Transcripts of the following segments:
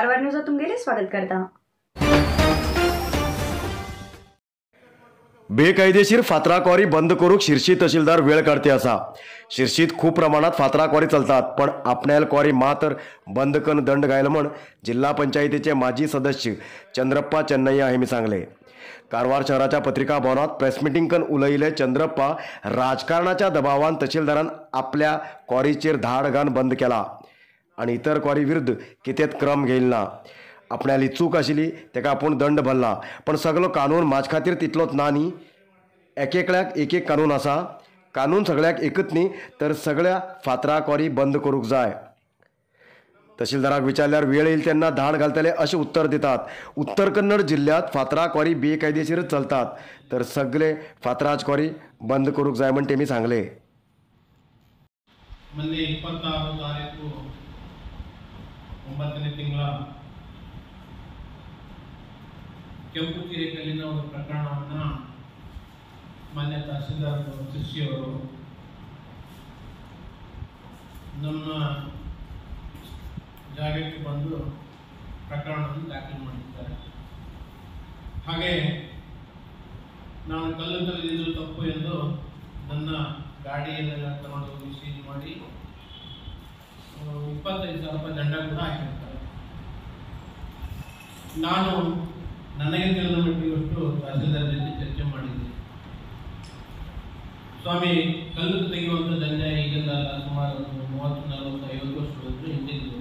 कारवार न्यूजात तुमगेले स्वागत करता. बेकायदेशीर फातरा क्वारी बंद करूंक शिरशी तहसीलदार वेळ काडते आसा. शिरशीत खूब प्रमाणात फातरा क्वारी चलतात, पण आपणायल क्वारी मात्र बंद करून दंड घायल म्हण जिल्हा पंचायतीचे माजी सदस्य चंद्रप्पा चेन्नय्या हेमी सांगले. कारवार शहराच्या पत्रिका भवनात प्रेस मिटींग करून उलयले चंद्रप्पा राजकारणाच्या दबावान तहसीलदारान आपल्या क्वारीचेर धाड घालून बंद केला आणि इतर क्वारी विरुद्ध कितेंच क्रम घेयल ना. आपणाली चूक आशिल्ली ताका आपूण दंड भरला, पण सगलो कानून म्हाज खातीर तितलोच ना न्ही. एकेकल्याक एक एक कानून आसा, कानून सगळ्याक एकच न्ही तर सगळ्या फातरा क्वारी बंद करूंक जाय. तहसीलदाराक विचारल्यार वेळ येईल तेन्ना धाड घालतले अशें उत्तर दितात. उत्तर कन्नड जिल्ल्यांत फातरा क्वारी बेकायदेशीरच चलतात, तर सगळे फातराच क्वारी बंद करूंक जाय म्हण तेमी सांगले. ಮೊನ್ನೆ 26 ತಾರೀಕು 9ನೇ ತಿಂಗಳ ಕೆಂಪು ಕಲ್ಲಿನ ಒಂದು ಪ್ರಕರಣವನ್ನು ಮಾನ್ಯ ತಹಸೀಲ್ದಾರ್ ಶಿರ್ಸಿಯವರು ನಮ್ಮ ಜಾಗಕ್ಕೆ ಬಂದು ಪ್ರಕರಣವನ್ನು ದಾಖಲು ಮಾಡಿದ್ದಾರೆ. ಹಾಗೆ ನಾನು ಕಲ್ಲು ತೆಗೆದಿದ್ದು ತಪ್ಪು ಎಂದು ನನ್ನ ಗಾಡಿಯನ್ನೆಲ್ಲ ತಗೊಂಡು ಹೋಗಿ ಸೀಲ್ ಮಾಡಿ 25,000 ರೂಪಾಯಿ ದಂಡ ಕೂಡ ಹಾಕಿರ್ತಾರೆ. ನಾನು ನನಗೆ ತಿಳಿದ ಮಟ್ಟಿಗಷ್ಟು ತಹಸೀಲ್ದಾರ್ ಜೊತೆ ಚರ್ಚೆ ಮಾಡಿದ್ದೆ. ಸ್ವಾಮಿ, ಕಲ್ಲು ತೆಗೆಯುವಂಥ ದಂಡ ಈಗೆಲ್ಲ ಸುಮಾರು 30, 40, 50 ವರ್ಷಗಳು ಹಿಂದಿದ್ದು.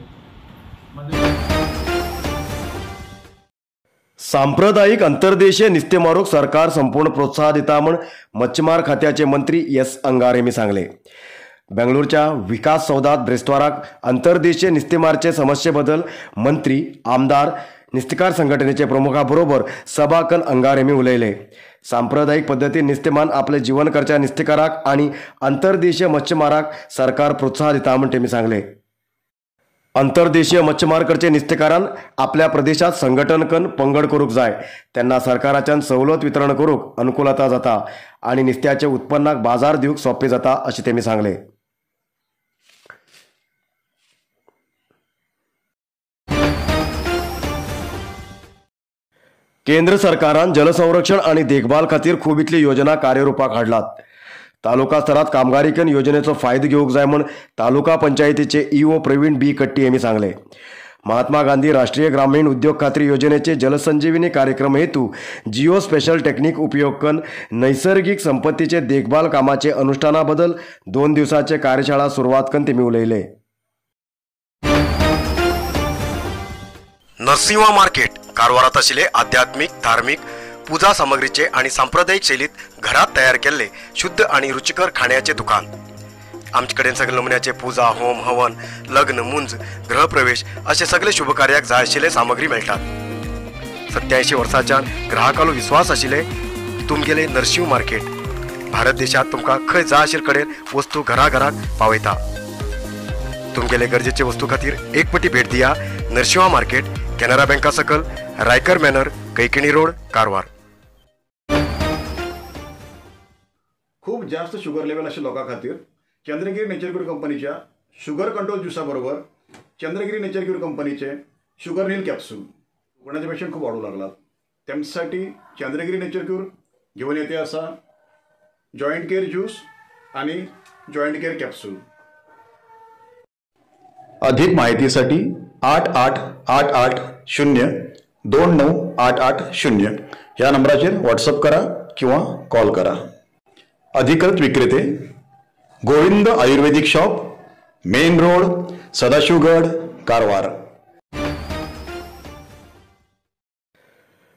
सांप्रदायिक अंतर्देशीय नुस्तेमारूक सरकार संपूर्ण प्रोत्साह दिता म्हण मच्छीमार खात्याचे मंत्री एस अंगार हेमी सांगले. बेंगलोरच्या विकास सौदात ब्रेस्ताराक अंतर्देशीय नुस्तेमारचे समस्ये बदल मंत्री, आमदार, नुस्तेकार संघटनेचे प्रमुखा बरोबर सभा कन अंगार हेमी उलयले. सांप्रदायिक पद्दतीन नुस्तेमान आपले जीवन करच्या नुस्तेकाराक आनी अंतर्देशीय मच्छीमाराक सरकार प्रोत्साह दिता म्हण तेमी सांगले. अंतर्देशीय मच्छीमार करचे नुस्तेकारान आपल्या प्रदेशात संघटन कन पंगड करूंक जाय, तेन्ना सरकाराच्यान सवलत वितरण करूंक अनुकूलता जाता आनी नुस्त्याचे उत्पन्नाक बाजार दिवंक सोंपें जाता अशें तेमी सांगले. केंद्र सरकारान जलसंरक्षण आनी देखभाल खातीर खूब इतली योजना कार्यरूपाक हाडलात. तालुका स्तरात कामगारी कन योजनेचो फायदो घेवंक जाय म्हूण तालुका पंचायतीचे ईओ प्रवीण बी कट्टी हेमी सांगले. महात्मा गांधी राष्ट्रीय ग्रामीण उद्योग खात्री योजनेचे जलसंजीवनी कार्यक्रम हेतू जिओ स्पेशल टेक्निक उपयोग कन नैसर्गिक संपत्तीचे देखभाल कामाचे अनुष्ठाना बदल 2 दिवसाचे कार्यशाळा सुरवात कन तेमी उलयले. नरसिंहा मार्केट कारवारात आशिल्ले आध्यात्मिक, धार्मिक पूजा सामग्रीचे आणि सांप्रदायिक शैलीत घरात तयार केल्ले शुद्ध आणि रुचिकर खाण्याचे दुकान. आमचे कडेन सगळे नमुन्याचे पूजा, होम, हवन, लग्न, मुंज, गृहप्रवेश असे सगळे शुभकार्याक जाय आशिल्ले सामग्री मेळटात. 87 वर्सांच्यान ग्राहकालो विश्वास आशिल्ले तुमगेले नरसिंह मार्केट भारत देशात तुमकां खंय जाय आशिल्ले कडेन वस्तू घराघराक पावयता. तुमगेले गरजेचे वस्तू खातीर एक पटी भेट दिया नरसिंहा मार्केट, केनरा बँका सकल, रायकर मॅनर, कैकिणी रोड, कारवार. खूप जास्त शुगर लेवल आशिल्ल्या लोकां खातीर चंद्रगिरी नेचर क्यूर कंपनीच्या शुगर कंट्रोल ज्युसा बरोबर चंद्रगिरी नेचर क्यूर कंपनीचे शुगर नील कॅप्सूल कोणाचे पेशंट खूप वाढू लागलात त्यांच्यासाठी चंद्रगिरी नेचर क्यूर घेऊन येते असा जॉईंट केअर ज्यूस आणि जॉईंट केअर कॅप्सूल. अधिक माहितीसाठी 8 8 8 8 0 2 9 8 8 0 या नंबराचेर व्हॉट्सअप करा किंवा कॉल करा. अधिकृत विक्रेते Govind Ayurvedic shop, main road, Sadashivgad, Karwar.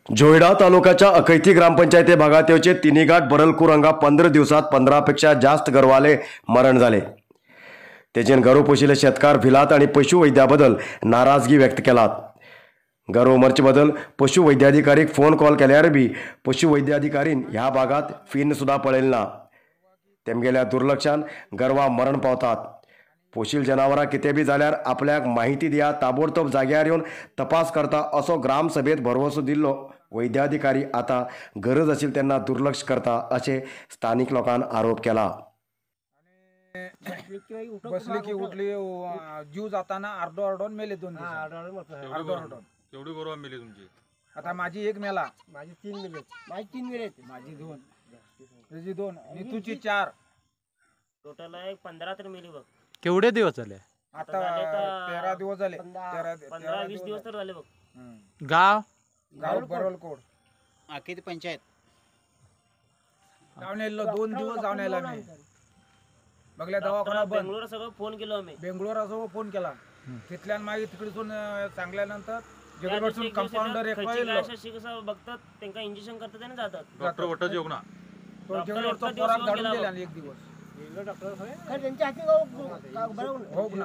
Joida तालुक्याच्या अकैती ग्रामपंचायती भागात येवचे तिनीघाट बरलकूर हांगा 15 दिवसात 15 पेक्षा जास्त गरवाले मरण जाले. तेजेन गरो पोशिल्ले शेतकार भिलात आनी पशुवैद्या बदल नाराजगी व्यक्त केलात. गरो मरचे बदल पशुवैद्याधिकारीक फोन कॉल केल्यार बी पशुवैद्याधिकारीन ह्या भागात फिन सुद्धा पळयलें ना. तेमगेल्या दुर्लक्षान गरवां मरण पावतात. पोशील जनावरां कितें बी जाल्यार आपल्याक माहिती दिया, ताबडतोब जाग्यार येवन तपास करता असो ग्रामसभेत भरवसो दिल्लो वैद्याधिकारी आतां गरज आशिल्ली तेन्ना दुर्लक्ष करता अशें स्थानीक लोकान आरोप केला. बसली की उठली, जीव जाताना अर्धो अर्धोन मेले 2 दिवस. अर्धो अर्धोन. केवढी गोरवा मेली तुमची? आता माझी एक मेला, माझी 3 मेले, माझी 3 मेले, माझी 2, तुझी 2, नीतूची 4, टोटल एक 15 तर मेली बघ. केवढे दिवस झाले आता? 13 दिवस झाले, 15-20 दिवस तर झाले बघ. गाव गाव बरलकोड, आकेत पंचायत. जाऊन येलो 2 दिवस जाऊन यायला मी बघल्या दवाखाना बंद. बेंगलोर सगळं फोन केलो आम्ही, बेंगलोर सगळं फोन केला. तिथल्यान मागे तिकडसून सांगल्यानंतर जगलवरसून कंपाऊंडर एक अशी बघतात, त्यांना इंजेक्शन करतात आणि जातात. डॉक्टर वटच येऊ ना, तो जगलवरचा पोराक धाडून दिला एक दिवस. त्यांच्या हाती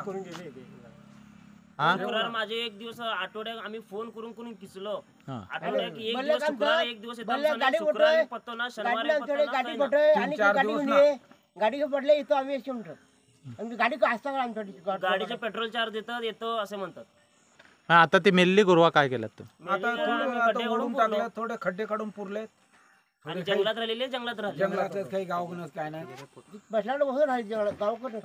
करून गेले. शुक्रवार माझे एक दिवस आठवड्यात आम्ही फोन करून करून किसलो. आठवड्यात एक दिवस शुक्रवार, एक दिवस शुक्रवारी पत्तो ना, शनिवारी गाडी पटोय आणि गाडी गाडी पडले येतो आम्ही असे म्हणतो. गाडी असता आमच्या गाडीचे पेट्रोल चार्ज देतात येतो असे म्हणतात. आता ते मेल्ली गोरवा काय केलं? आता थोडं ओढून टाकले, थोडे खड्डे काढून पुरले आणि जंगलात राहिलेले, जंगलात राहिले, जंगलात काही गावकनच काय नाही, बसला बसून राहिले जंगलात गावकन.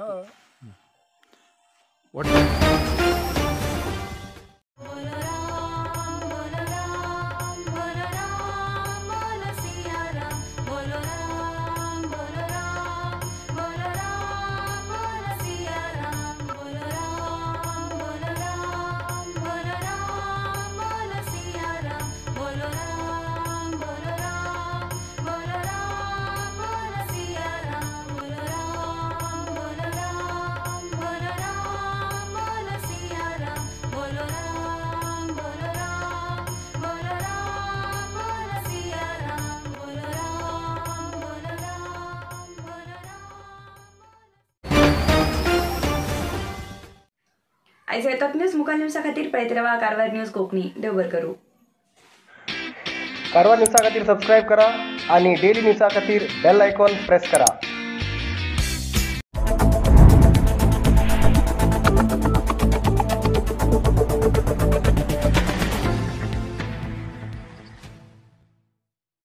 आयज येतात न्यूज मुखाल न्यूजा खातीर पळयत रावा कारवार न्यूज कोंकणी. देव बरें करूं. कारवार न्यूजा खातीर सबस्क्रायब करा आणि डेली न्यूजा खातीर बेल आयकॉन प्रेस करा.